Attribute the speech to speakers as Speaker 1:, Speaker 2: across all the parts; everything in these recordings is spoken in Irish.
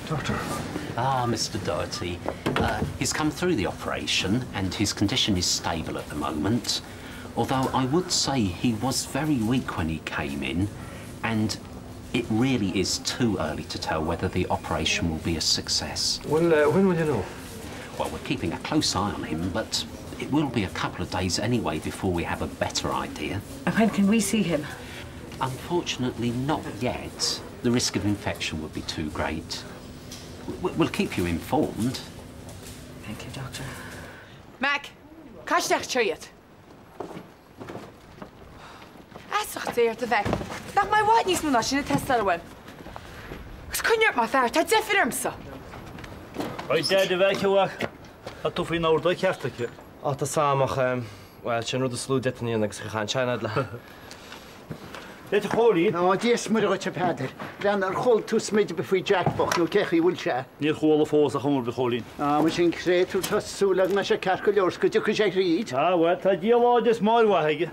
Speaker 1: Doctor.
Speaker 2: Ah, Mr. Doherty. Uh, he's come through the operation and his condition is stable at the moment. Although I would say he was very weak when he came in and it really is too early to tell whether the operation will be a success.
Speaker 1: Well, uh, when will you know?
Speaker 2: Well, we're keeping a close eye on him, but it will be a couple of days anyway before we have a better idea.
Speaker 3: And when can we see him?
Speaker 2: Unfortunately, not yet. The risk of infection would be too great. We'll keep you informed.
Speaker 3: Thank you, Doctor.
Speaker 4: Mac, cá isteach tríot. Feasacht Dé ort a Mhac, nach mbeidh i bhfad níos mó ná sin ag teastáil uaim. Agus coinnigh ort mar fear, tá deifir ormsa!
Speaker 5: Right Dad a Mhaic, a mhac, tá tú faoin ordú ceart aici.
Speaker 6: Á tá 's a'm ach bhuel, sin rud is lú a d'fhéadfainn a dhéanamh agus chaith an seanad le.
Speaker 5: Dia duit a Chóilín.
Speaker 7: Á, Dia is Muire dhuit a Pheadair. Breathnaigh, ar chuala tú smid ar bith faoi Jack bocht nó cé chaoi a bhfuil sé?
Speaker 5: Níor chuala fós a chuma ar bith a Chóilín.
Speaker 7: Á, muise an créatúr, tá súil agam go mbeidh sé ceart go leor 's go dtiocfaidh sé thríd.
Speaker 5: Á, bhuel, tá Dia láidir is Máire mhaith aige.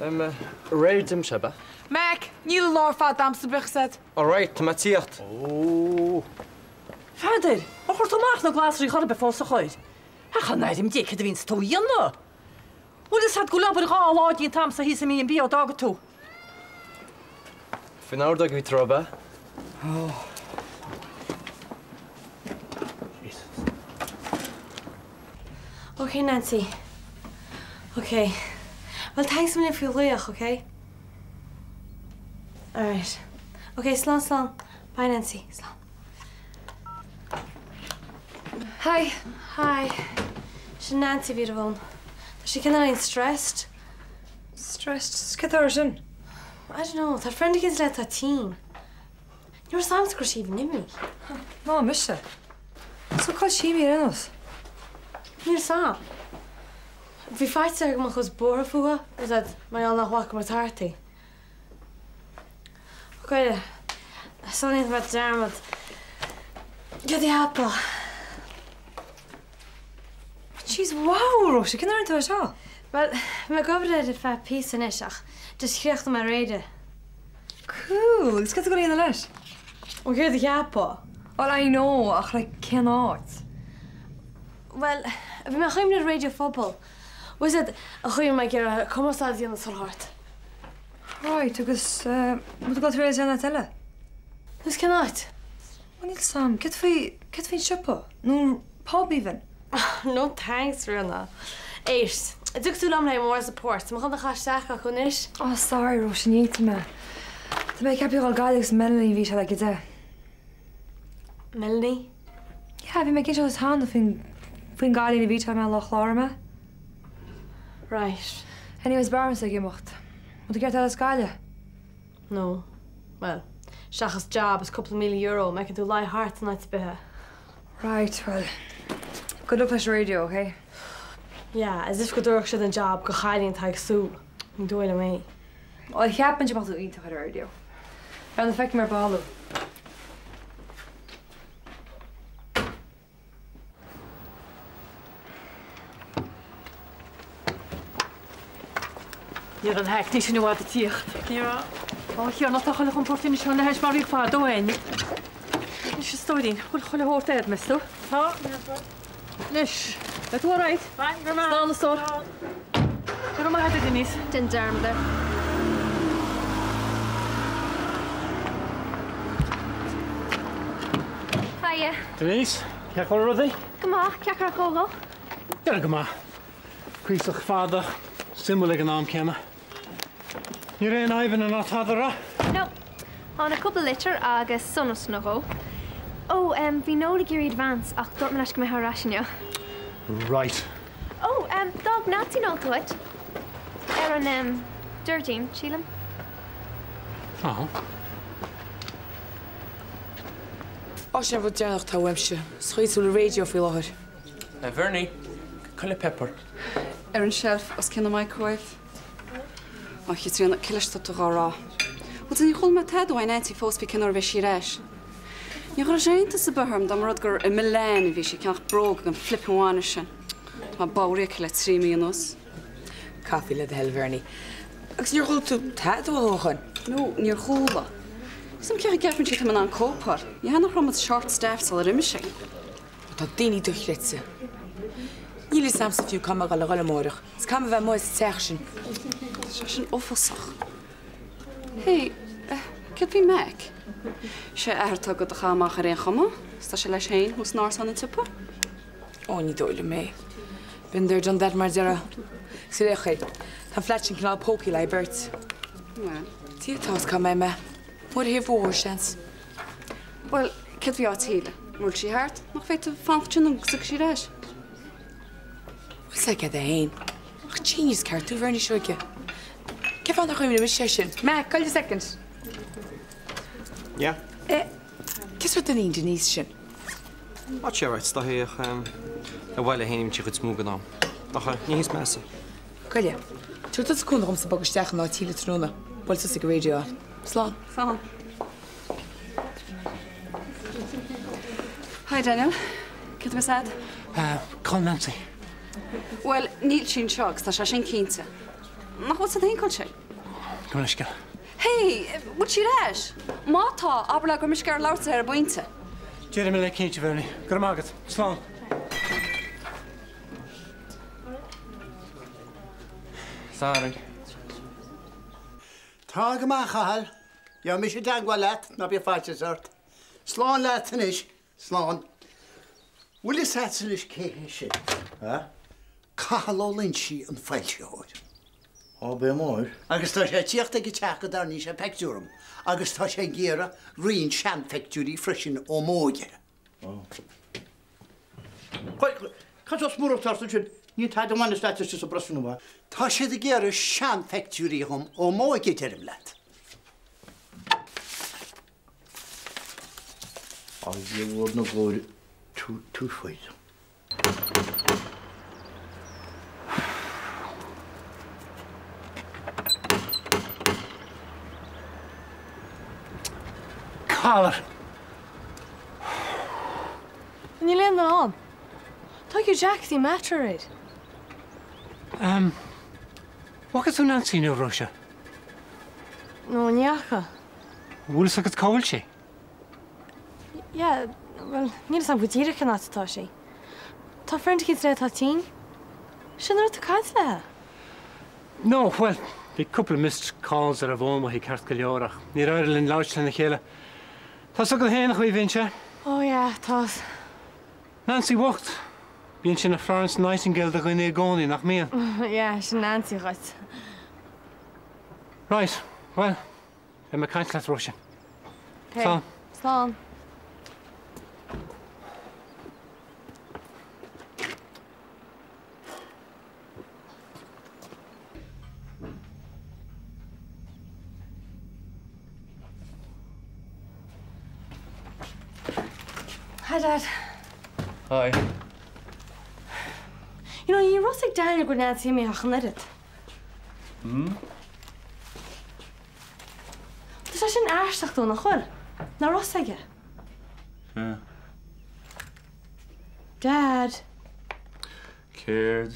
Speaker 6: Aréir d'imigh sé, ab ea?
Speaker 4: Mac, níl an lá ar fad a'msa, bíodh 'fhios a'd.
Speaker 6: Alright, tá mé ag tíocht.
Speaker 5: Ó.
Speaker 3: Pheadair, ar chuir tú amach na glasraí chor ar bith fós a chóir? Ach in ainm Dé, céard a bhíonns tú a dhéanamh? Bhfuil fhios a'd go bhfuil obair 2 lá déanta a'msa thíos i mB&B ó d'fhága tú.
Speaker 6: Faoin ordóg a bhí tú a rá, ab ea?
Speaker 8: Ok Nancy. Ok. Bhuel thanks a million faoi ghlaoch, ok? Alright. Ok, slán slán. Bye Nancy. Slán. Hi. Hi. Sin Nancy a bhí ar an bhfón. Tá sí cineáilín stressed.
Speaker 9: Stressed? Cad tá ar sin?
Speaker 8: I don't know. Tá friend éicint léi atá tinn. Ní raibh fhios a'msa go raibh sí even imithe.
Speaker 9: Ná mise. So cá bhfuil sí imithe ar aon nós?
Speaker 8: Níl fhios a'm. Bhí faitíos uirthi go mbeadh chuas buartha fúithi, is that mar gheall nach bhfaca muid thart í. Ok, sula ndéanfaidh mé dearmad. Céard a cheapfá?
Speaker 9: Jeez, wow, Róise, cén uair a rinne tú é seo?
Speaker 8: Bhuel, bhí mé ag obair air ar feadh píosa anois ach just chríochnaigh mé aréir é.
Speaker 9: Cool, agus céard atá tú ag dul a dhéanamh leis?
Speaker 8: Ó, céard a cheapfá?
Speaker 9: Well, I know, ach like, cén áit?
Speaker 8: Bhuel, bhí mé ag cuimhneamh ar Raidió Phobal. Bhfuil fhios a'd, an chaoi a bhfuil mé ag iarraidh cumarsáid a dhéanamh is thart.
Speaker 9: Right, agus eh, bhfuil tú ag dul tar éis aon áit eile?
Speaker 8: Agus cén áit?
Speaker 9: Bhuel, níl 'fhios a'm, céard faoi, céard faoin siopa? Nó pub even?
Speaker 8: No thanks, Ríona. Éist, an dtiocfaidh tú liom le haghaidh moral support, tá mé chun do chur isteach acu anois.
Speaker 9: Oh sorry Róise, ní fhéadfaidh mé. Tá mé ceaptha a dhul Gaillimh agus Melanie bhí sé like 10.
Speaker 8: Melanie?
Speaker 9: Yeah, bhí mé ag inseacht duit cheana faoin, faoin gcailín a bhí mé an lá a chláraigh mé.
Speaker 8: Right.
Speaker 9: Anyways, b'fhearr liomsa ag imeacht. Bhfuil tú ag iarraidh dul as Gaillimh?
Speaker 8: No. Bhuel, seachas job is cúpla €1,000, an bhfeiceann tú luí thart in áit ar bith.
Speaker 9: Right, bhuel, good luck leis an radio, ok?
Speaker 8: Yeah, as if go dtabharfadh siad an job go chailín atá ag súil. Ní dóigh liom é.
Speaker 9: Bhuel, cheapfainnse go mbeadh tú iontach ar an radio. Bhuel, feicfidh mé ar ball thú.
Speaker 3: Ní raibh an hackney sin i bhfad ag tíocht. Ní raibh. Ó, a Thiarna, tá chuile chontúirt anois ann le hais mar bhí fad ó shoin. Anois, a stóirín, bhfuil chuile shórt agat, meas tú? Tá. Anois, beidh tú alright. Fine, go raibh maith. Slán, a stór. Go raibh maith agat, a Denise.
Speaker 10: Déan dearmad air. Hiya.
Speaker 11: Denise, cén chaoi a bhfuil rudaí?
Speaker 10: Go maith, cén chaoi a Chóil?
Speaker 11: Déarfainn go maith. Cuíosach fada, suimiúil ag an am céanna. Ní raibh aon fhadhbanna ná tada, an raibh?
Speaker 10: No. Tháinig cúpla litir agus sonas nó dhó. Ó, em, bhí Noel ag iarraidh advance ach dúirt mé leis go mbeifeá ar ais inniu.
Speaker 11: Right.
Speaker 10: Ó, em, d'fhág Nancy nóta dhuit. Ar an, em, dúirdín, sílim.
Speaker 11: Á.
Speaker 4: Ó, sin an rud deireanach atá uaimse. Is chaoi tú le radio faoi láthair.
Speaker 6: A Bhernie, cá bhfuil an pepper?
Speaker 12: Ar an tseilf os cionn an microwave. Ó, a Chaitríona, cé leis atá tú dhá rá? Bhuel, níor chuala mé tada ó Nancy fós faoi cén uair a bheidh sí ar ais. Ní chuirfeadh sé iontas ar bith orm dá mba rud gur i Milan a bhí sí ag ceannach bróg ag an flippin' bhainis sin. Tá mé bodhraithe aici le 3 mí anuas.
Speaker 4: Caife le do thoil, Bhernie. Agus níor chuala tú tada ó Lóchrann?
Speaker 12: No, níor chuala. Is cén chaoi a gceapann sí atá mé in ann cóipeáil? Ní hea nach raibh muid short-staffed sular imigh sí.
Speaker 4: Tá daoine dochreidte. Níl fhios a'msa fiú cá mbeidh mé a dhul amáireach, is caithfidh mé bheith amuigh as an teach sin.
Speaker 12: Tá sé sin uafásach. Hey, céard faoi Mac? Sé a athair atá agat a chaitheamh amach ar aon chuma, is tá sé leis féin thuas in árasán an tsiopa.
Speaker 4: Ó, ní dóigh liom é. Been there, done that mar a déarfá. Is ar aon chaoi, tá an flat sin cineál pócaí le haghaidh beirt.
Speaker 12: Bhuel.
Speaker 4: Dia atá fhios cá mbeidh mé. Amuigh ar thaobh bóthair, seans.
Speaker 12: Bhuel, céard faoi áit Shíle? Mura bhfuil sí thart, nach bhféadfá fanacht ansin go dtiocfaidh sí ar ais?
Speaker 4: Bhfuil 's aige é féin. Ach genius ceart tú, a Bhernie Seoige. Cén fáth nár chuimhnigh mise air sin? Mac, goil a second.
Speaker 6: Yeah?
Speaker 4: Eh, cén sórt duine í an Denise sin?
Speaker 6: Tá sí alright, is dóichí, ach ar mhaith le féin sí chuid mó den am. Ach ní hí is measa.
Speaker 4: Goile, tabhair tusa cúnamh dhomsa bogadh isteach in áit Shíle tráthnóna. Buail suas ag an radio. Slán.
Speaker 12: Slán. Hi Daniel. Céard a bheas a'd?
Speaker 11: Cá bhfuil Nancy.
Speaker 12: Bhuel, níl sí anseo agus tá sé sin cinnte. Nach bhfuil 's a'd féin cá bhfuil sí?
Speaker 11: Gabh mo leithscéal.
Speaker 12: Hey, bhfuil sí ar ais? Má tá, abair léi go raibh mise ag iarraidh labhairt léi ar an bpointe.
Speaker 11: Déarfaidh mé léi cinnte, a Bhernie. Go raibh maith agat. Slán.
Speaker 6: Sorry.
Speaker 7: Tá go maith, a Chathail. Gheobhaidh mise i dteagmháil leat, ná bíodh faitíos ort. Slán leat anois. Slán. Bhfuil fhios a'dsa anois cé hé sin?
Speaker 1: A?
Speaker 7: Cathal Ó Loinsigh an foilsitheoir.
Speaker 1: Á, b'é mór.
Speaker 7: Agus tá sé ag tíocht ag an teach go dtarrainní sé peictiúr orm agus tá sé ag iarraidh roinnt seanpheictiúirí freisin ó m'óige.
Speaker 1: Ó. Cad tá smúracht ort ansin? Níl tada a bhaineas leat istigh sa bprosna mhaith.
Speaker 7: Tá siad ag iarraidh seanpheictiúirí dhom ó m'óige, deirim leat.
Speaker 1: A Dhia mhór na glóire, tabhair foighid dom.
Speaker 11: Collar.
Speaker 8: Níl aon duine ann. Tá Hugh Jack the matter air.
Speaker 11: Um, bhfaca tú Nancy inniu, Róise?
Speaker 8: No, ní fhaca.
Speaker 11: Bhfuil fhios agat cá bhfuil sí?
Speaker 8: Yeah, bhuel, níl fhios agam go díreach cén áit atá sí. Tá friend eicínt léi atá tinn. Sin an raibh tú ag caint léi?
Speaker 11: No, bhuel, bhí cúpla missed calls ar an bhfón uaithi ceart go leor ach níor éirigh linn labhairt lena chéile. Tá 's agat féin an chaoi a bhíonn sé.
Speaker 8: Oh yeah, tá.
Speaker 11: Nancy bhocht! Bíonn sí ina Florence Nightingale do dhaoine i gcónaí, nach mbíonn?
Speaker 8: Yeah, sin Nancy dhuit.
Speaker 11: Right, bhuel, beidh mé ag caint leat, Róise. Slán.
Speaker 8: Slán. Hi Dad.
Speaker 6: Hi.
Speaker 8: You know, ní raibh fhios ag Daniel go raibh Nancy imithe ach an oiread.
Speaker 6: Hmm?
Speaker 8: Tá sé sin aisteach dó, nach bhfuil? Nach raibh fhios aige.
Speaker 6: Yeah.
Speaker 8: Dad.
Speaker 6: Céard?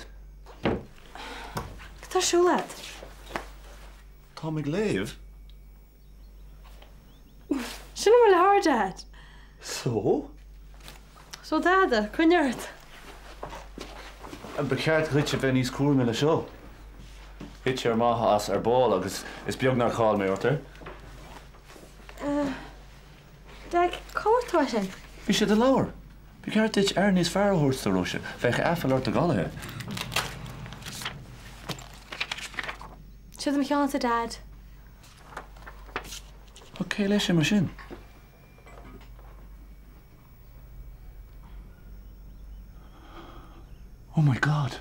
Speaker 8: Cad tá ar siúl agat?
Speaker 6: Táim ag léamh.
Speaker 8: Sin mo leabhar, Dad.
Speaker 6: So?
Speaker 8: So tada, coinnigh ort.
Speaker 13: Ba cheart dhuit a bheith níos cúramaí leis seo. Thit sé amach as ar ball agus is beag nár chaill mé ort é.
Speaker 8: Dad, cá bhfuair tú é sin?
Speaker 13: Bhí sé i do leabhar. Ba cheart duit aire níos fearr a thabhairt dó, Róise. Bheadh aiféala ort dá gcaillfeá é.
Speaker 8: Seo do mo cheannsa, Dad.
Speaker 13: Ach cé leis é mar sin? Oh my God!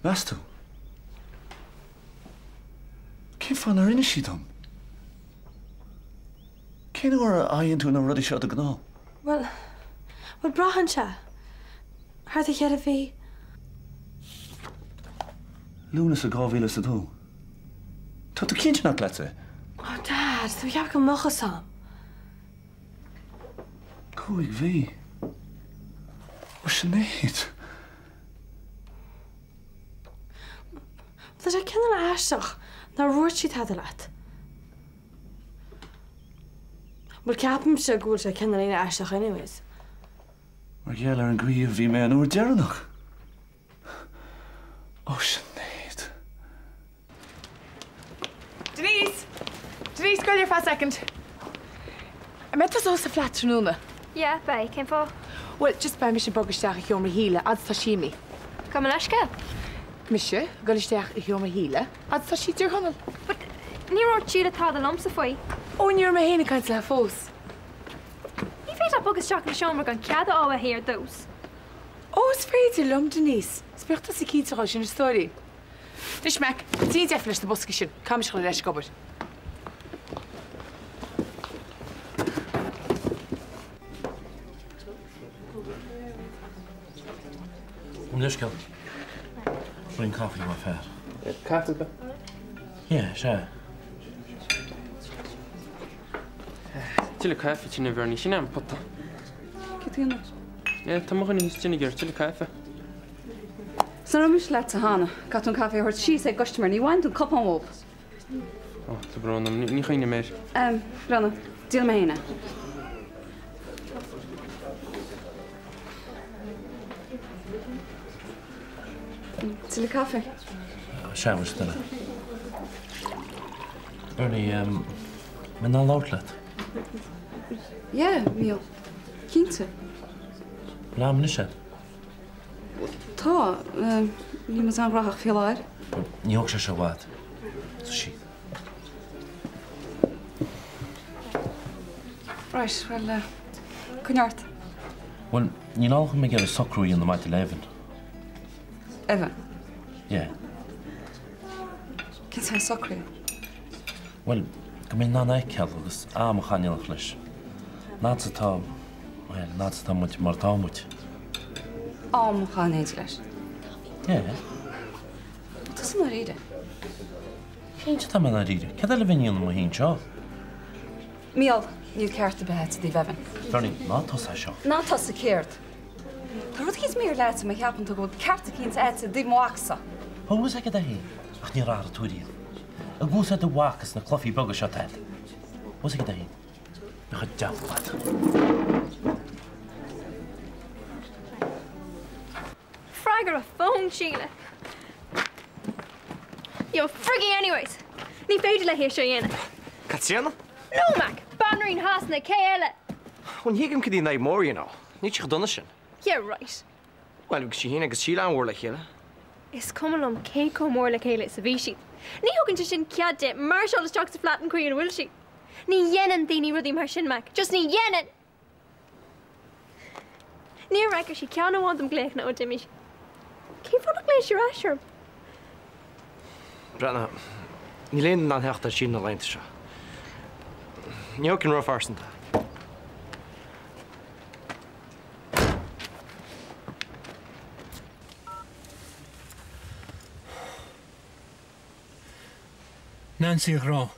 Speaker 13: Meas tú? Cén fáth nár inis sí dom? Cén uair a fhaigheann tú na rudaí seo de ghnáth?
Speaker 8: Bhuel, bhuel, braitheann sé. Thart ar cheithre mhí.
Speaker 13: Lúnasa 2002. Tá tú cinnte nach leatsa é?
Speaker 8: Oh Dad, tá mé ag ceapadh go mbeadh fhios a'm.
Speaker 13: 5 mhí? Ó Sinéad!
Speaker 8: Tá sé cineál aisteach nár dhúirt sí tada leat. Bhuel ceapaimse go bhfuil sé cineáilín aisteach anyways.
Speaker 13: Mar gheall ar an gcaoi a bhí mé an uair deireanach. Ó Sinéad.
Speaker 4: Denise! Denise, gabh i leith ar feadh second. An mbeidh tusa thuas sa flat tráthnóna?
Speaker 10: Yeah, beidh. Cén fáth?
Speaker 4: Bhuel, just beidh mise ag bogadh isteach i sheomra Shíle, fhad is tá sí imithe.
Speaker 10: Gabh mo leithscéal.
Speaker 4: Mise ag dul isteach i sheomra Shíle, fhad is tá sí i dTír Chonaill.
Speaker 10: But níor dhúirt Síle tada liomsa faoi.
Speaker 4: Ó, ní raibh mé féin ag caint léi fós.
Speaker 10: Ní féidir leat bogadh isteach ina seomra gan cead a fháil uaithi ar dtús.
Speaker 4: Ó, is féidir liom, Denise. Is bíodh tusa cinnte dhó sin, a stóirín. Anois, Mac, déan deifir leis na boscaí sin, caithfidh mise dul ar ais ag obair.
Speaker 14: Gabh mo leithscéal. Rinne caife mar fear.
Speaker 6: Caife?
Speaker 14: Yeah, sea.
Speaker 6: Tuilleadh caife tine, a Bhernie, sin é an pota.
Speaker 12: Cé tú anois?
Speaker 6: Yeah, tá mo dhuine thíos tine ag iarraidh tuilleadh caife.
Speaker 12: 'S an raibh mise leatsa cheana? Caithfidh tú an caife a thabhairt síos ag an gcustaiméir, ní bhfaigheann tú an cupán uathu.
Speaker 6: Ó, tá brón orm, ní chuimhním air.
Speaker 12: Em, Brenna, déanfaidh mé féin é. Tuilleadh caife?
Speaker 14: Sea, muis, duine. Bernie, em, mé in ann labhairt leat?
Speaker 12: Yeah, Mícheál. Cinnte.
Speaker 14: Bhfuil am anois agat?
Speaker 12: Tá. Níl muid an-ghnóthach faoi láthair.
Speaker 14: Ní thógfaidh sé seo i bhfad. Tá sí.
Speaker 12: Right, bhuel, coinnigh ort.
Speaker 14: Bhuel, níl ann ach mé ag iarraidh socrú a dhéanamh maidir le Evan.
Speaker 12: Evan?
Speaker 14: Yeah.
Speaker 12: Cén saghas socraithe?
Speaker 14: Bhuel, go mbeinn in ann é a fheiceáil agus am a chaitheamh in éineacht leis. An fhad is atá, bhuel, an fhad is atá muid mar atá muid.
Speaker 12: Am a chaitheamh in éindí leis?
Speaker 14: Yeah.
Speaker 12: Tusa i ndáiríre?
Speaker 14: Cinnte tá mé i ndáiríre. Céard eile a bheinn a dhéanamh amuigh anseo?
Speaker 12: Mícheál, níl ceart ar bith agat i dtaobh Evan.
Speaker 14: Bernie, ná tosaigh seo.
Speaker 12: Ná tosaigh céard? Tá rud eicínt mícheart leat má cheapann tú go bhfuil ceart eicínt agat i dtaobh mo mhacsa.
Speaker 14: Tá a fhios agat é féin, ach níor athraigh tú riamh. Ag úsáid do mhac as na cluichí beaga seo atá agat. Tá a fhios agat é féin. Bheadh an deabhal leat.
Speaker 10: Freagair an fón, Síle. Yo, frig í anyways! Ní féidir léi é seo a dhéanamh.
Speaker 6: Caitríona?
Speaker 10: No, Mac! Banríon Shasana, cé eile?
Speaker 6: Bhuel, ní thuigim cad í an fhadhb mhór, you know. Níl sí chomh dona sin.
Speaker 10: Yeah, right.
Speaker 6: Bhuel, bhí sí féin agus Síle an-mhór le chéile.
Speaker 10: Is cuma liom cé chomh mór le chéile is a bhí siad. Ní thugann sé sin cead di máirseáil isteach sa flat an chaoi ina bhfuil sí. Ní dhéanann daoine rudaí mar sin, Mac. Just ní dhéanann! Níor fhreagair sí ceann amháin de mo ghlaochanna ó d'imigh sí. Cén fáth nár ghlaoigh sí ar ais orm?
Speaker 6: Breathnaigh, níl aon duine in ann theacht ar Síle na laethanta seo. Ní thógfainn róphearsanta.
Speaker 11: Nancy, a ghrá.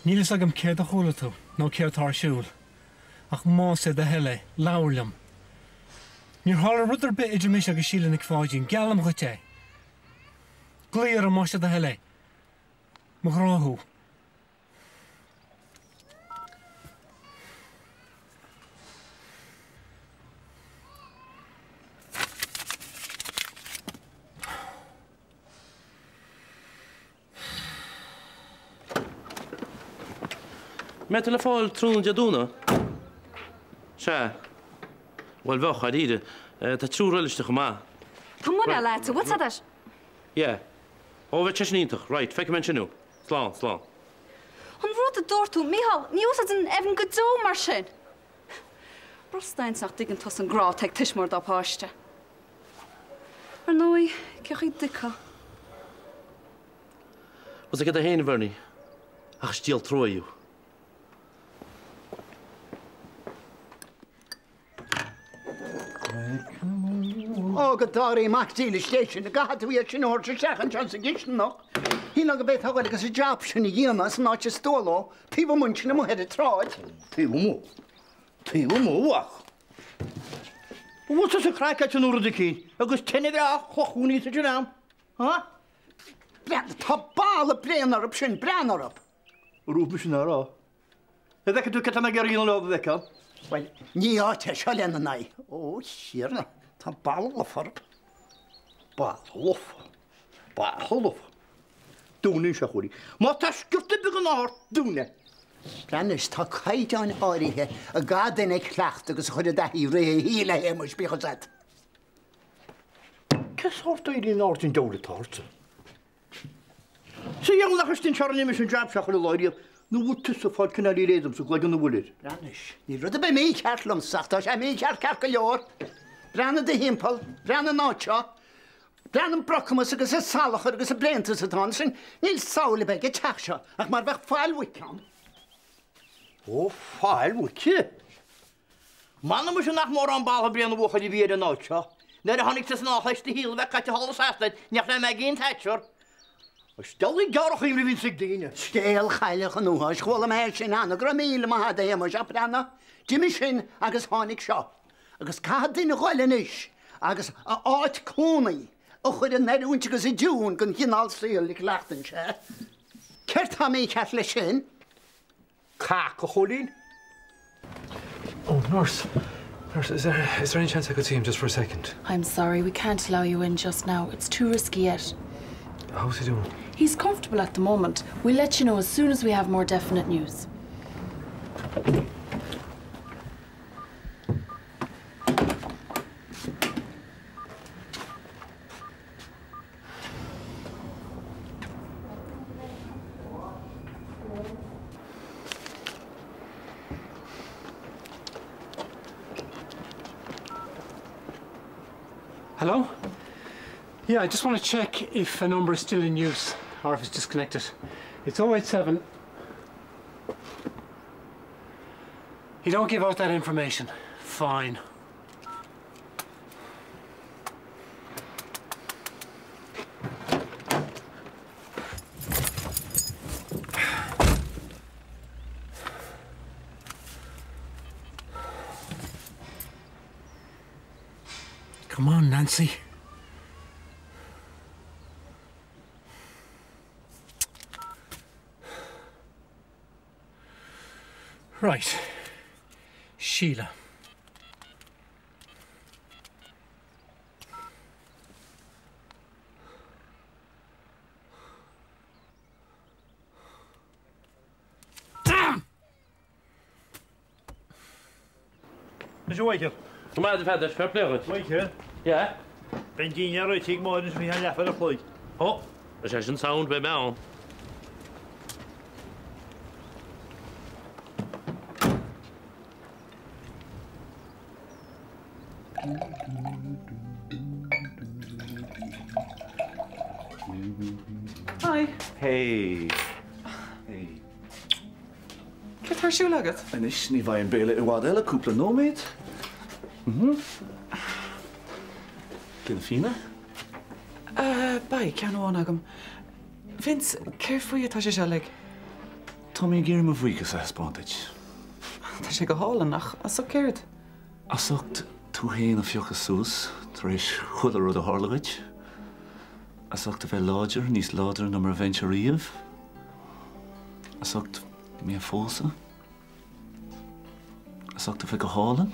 Speaker 11: Níl fhios agam céard a chuala tú nó céard tá ar siúl, ach más é do thoil é, labhair liom. Níor tharla rud ar bith idir mise agus Síle Nic Pháidín, geallaim dhuit é. Glaoigh orm más é do thoil é. Mo ghrá thú.
Speaker 14: Mbeidh tú le fáil tráthnóna Dé Domhnaigh? Sea. Bhuel, bheadh, dháiríre. Tá triúr eile istigh chomh maith.
Speaker 12: Tá muinéal agat, what's that?
Speaker 14: Yeah. Ó, bheadh sé sin iontach. Right, feicfidh mé ansin thú. Slán, slán.
Speaker 12: An rud a dúirt tú, Mícheál, ní úsáideann Evan go deo mar sin. Brostaigh nach dtuigeann tusa an grá atá ag tuismitheoir dá páiste. Ar ndóigh, cé chaoi dtuigfeá?
Speaker 14: Bhfuil 's agat é féin, a Bhernie, ach is díol trua thú.
Speaker 7: Ó, go dtaraí mac dílis Dé sin, an gcaithfidh tú iad sin a thabhairt isteach anseo sa gcisteanach. Shílfeá go bhféadfá a ghoil agus an jab sin a dhéanamh san áit is dual leo, taobh amuigh ansin amuigh ar an tsráid.
Speaker 1: Taobh amuigh? Taobh amuigh, a mhac? An bhfuil tusa craiceáilte nó rud eicínt, agus tine bhreá chloch níos sa dream, ha?
Speaker 7: Breathnaigh, tá boladh bréan orthu sin, breathnaigh orthu.
Speaker 1: Rúf mise ná rá. An bhfeiceann tú cad tá mé ag iarraidh a dhéanamh leo a bhfeiceáil?
Speaker 7: Bhuel, ní áit é seo lena n-aghaidh. Ó, a Thiarna, tá boladh lofa orthu.
Speaker 1: Boladh lofa. Boladh lofa. Dún anseo, a Chóilín. Má tá sciorta beag den ádh ort, dún é.
Speaker 7: Breathnaigh anois, tá caighdeáin áirithe a gcaithfidh duine a chleachtadh agus a chur i dtaithí i rith a shaoil, a Shéamuis, bíodh fhios agat.
Speaker 1: Cén sórt éirí in airde an diabhail atá ortsa? Sa dheabhal nach istigh anseo a rinne mise an jab seo chuile lá riamh, nó bhfuil tusa ag fáil cineál réidh domsa gcloigeann a bhfuil air?
Speaker 7: Breathnaigh anois, níl rud ar bith mícheart liomsa ach tá sé mícheart ceart go leor. Breathnaigh i do thimpeall, breathnaigh an áit seo, breathnaigh an brocamas agus an salachar agus an bréantas atá ansin. Níl samhail ar bith ag an teach seo ach mar bheadh faill mhuice ann.
Speaker 1: Ó, faill mhuice! M'anam muise nach mórán boladh bréan a bhuachaill a bhí ar an áit seo. Nuair a tháinig tusa anall théis do shaol a bheith caite thall i Sasana ní raibh mé ag aon Thatcher. Is doiligh gearrchaí a bhíonns ag daoine.
Speaker 7: Scéal Chailleach an Uafáis, chuala mé é sin cheana, go raibh míle maith agat a Shéamuis, ach breathnaigh, d'imigh sin agus tháinig seo. Agus caithfidh duine a ghoil anois agus a áit cónaí a chur in oiriúint agus i dtiúin don chineál saoil a chleachtann sé. Céard tá mícheart leis sin?
Speaker 1: Cac, a Chóilín.
Speaker 15: Oh, nurse. Nurse, is there, is there any chance I could see him just for a second?
Speaker 16: I'm sorry, we can't allow you in just now. It's too risky yet.
Speaker 15: How's he doing?
Speaker 16: He's comfortable at the moment. We'll let you know as soon as we have more definite news.
Speaker 11: Hello? Yeah, I just want to check if a number is still in use or if it's disconnected. It's 087. You don't give out that information. Fine. Come on, Nancy. Right. Sheila. Damn!
Speaker 5: Anois a Mhichael.
Speaker 14: Go maith a Pheadair, fair play dhuit.
Speaker 5: Mhichael.
Speaker 14: Yeah?
Speaker 5: Beidh an dinnéar réitithe ag Máire anois faoi cheann leathuair a chloig.
Speaker 14: Ó, is é sin sound, beidh mé ann.
Speaker 4: Hi.
Speaker 13: Hey. Hey.
Speaker 4: Céard tá ar siúl agat?
Speaker 13: Anois, ní bheidh an béile i bhfad eile, cúpla nóiméad. Mhm. Gloine fíona?
Speaker 4: Uh, beidh ceann amháin agam. Vince, céard faoi atá sé seo uilig?
Speaker 13: Tá mé ag iarraidh mo bhuíochas a thaispeáint duit.
Speaker 4: Tá sé go hálainn, ach as ucht céard?
Speaker 13: As ucht tú fhéin a phiocadh suas tar éis chuile rud a tharla dhuit. As ucht a bheith láidir, níos láidre ná mar a bheinnse riamh. As ucht mé a phósadh. As ucht a bheith go hálainn.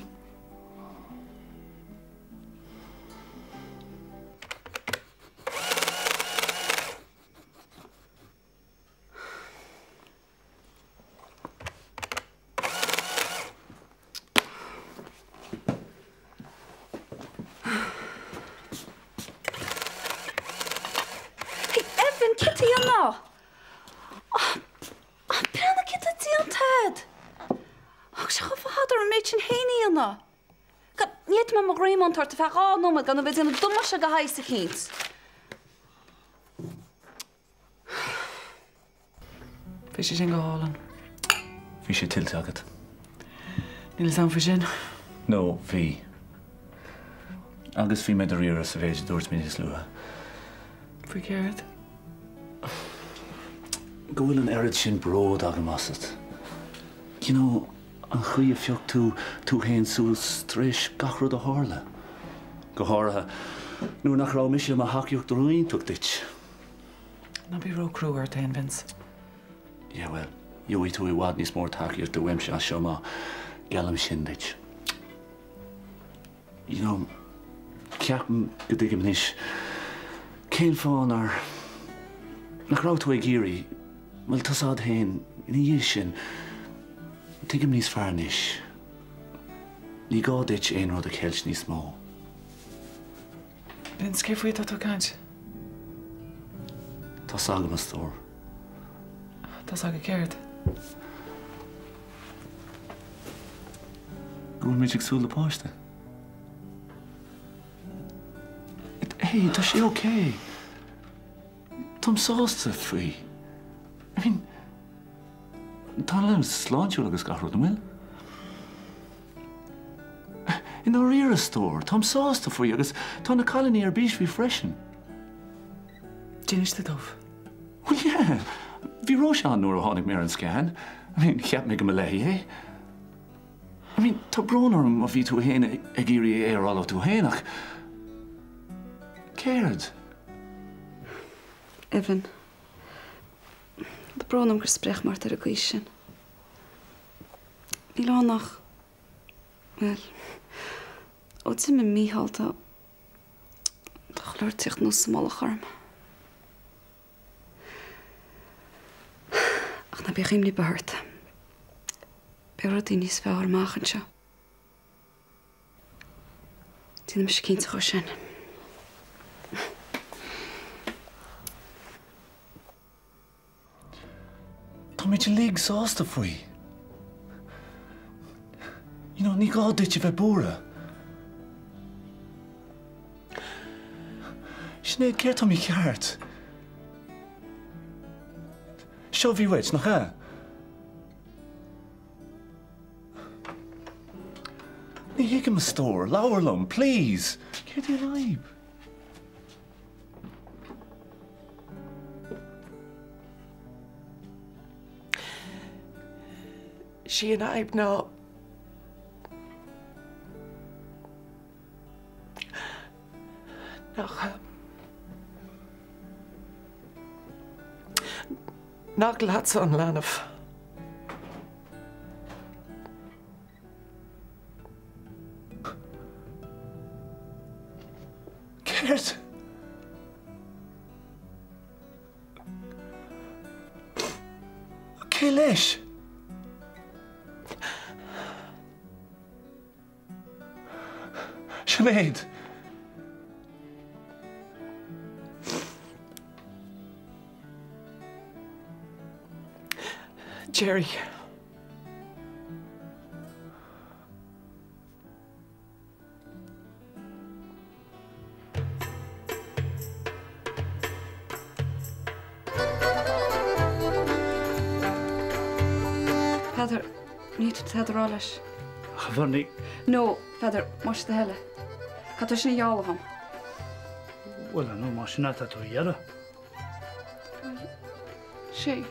Speaker 12: Hey, Evan, céard tá a dhéanamh? Breathnaigh céard tá déanta agat! Thóg sé chomh fada orm an méid sin féin a dhéanamh. ghreim ón tort ar feadh 2 nóiméad gan a bheith ag déanamh damáiste de shaghas eicínt.
Speaker 4: Bhí sé sin go hálainn.
Speaker 13: Bhí sé tuillte agat.
Speaker 4: Níl a fhios agam faoi sin.
Speaker 13: No, bhí. Agus bhí mé dáiríre sa mhéid a dúirt mé níos luaithe.
Speaker 4: Faoi céard?
Speaker 13: Go bhfuil an oiread sin bród agam asat. You know, an chaoi a phioc tú tú fhéin suas tar éis gach rud a tharla. Go háirithe nuair nach raibh mise i mo thacaíocht ró-iontach duit.
Speaker 4: Ná bí ró-chrua ort fhéin, Vince.
Speaker 13: Yeah, bhuel, gheobhaidh tú i bhfad níos mó tacaíochta uaimse as seo amach, geallaim sin duit. You know, ceapaim go dtuigim anois cén fáth nár, nach raibh tú ag iarraidh, bhuel, tusa a'd fhéin, ina dhiaidh sin, tuigim níos fearr anois. Ní gá duit aon rud a cheilt níos mó.
Speaker 4: Vince, cé faoi atá tú ag caint?
Speaker 13: Tá's agam, a stór.
Speaker 4: Tá's agat céard?
Speaker 13: Go bhfuil muid ag súil le páiste. Hey, tá sé ok. Táim sásta faoi. I mean, tá an leanbh sláintiúil agus gach rud, an bhfuil? I ndáiríre, a stór, táim sásta faoi agus tá na cailíní ar bís faoi freisin.
Speaker 4: D'inis tú dóibh?
Speaker 13: Well, yeah. Bhí Róise ann nuair a tháinig mé ar an scan. I mean, cheap mé go mba léi é. I mean, tá brón orm má bhí tú fhéin ag iarraidh é a rá leo tú fhéin ach céard?
Speaker 12: Evan, tá brón orm gur spréach mé ort ar an gcaoi sin. Níl ann ach, bhuel, ó d'imigh Mícheál tá, tá chuile shórt ag tíocht anuas sa mullach orm. Ach ná bíodh imní ar bith ort. Beidh rudaí níos fearr amach anseo. Déanfaidh mise cinnte dhó sin.
Speaker 13: Táimid uilig sásta faoi. You know, ní gá duit a bheith buartha. Sinéad, céard tá mícheart? Seo a bhí uait, nach ea? Ní thuigim, a stór, labhair liom, please! Céard í an fhadhb?
Speaker 4: Sí an fhadhb ná nach nach leatsa an leanbh.
Speaker 13: Céard? Cé leis? Sinéad!
Speaker 4: Jerry.
Speaker 12: Peadar, ní tú tada a rá leis.
Speaker 5: Ach a Bhernie.
Speaker 12: No, Peadar, más é do thoil é. Caithfidh tú sin a ghealladh dhom.
Speaker 5: Bhuel, nó más sin atá tú a iarraidh.
Speaker 12: Bhuel, sé.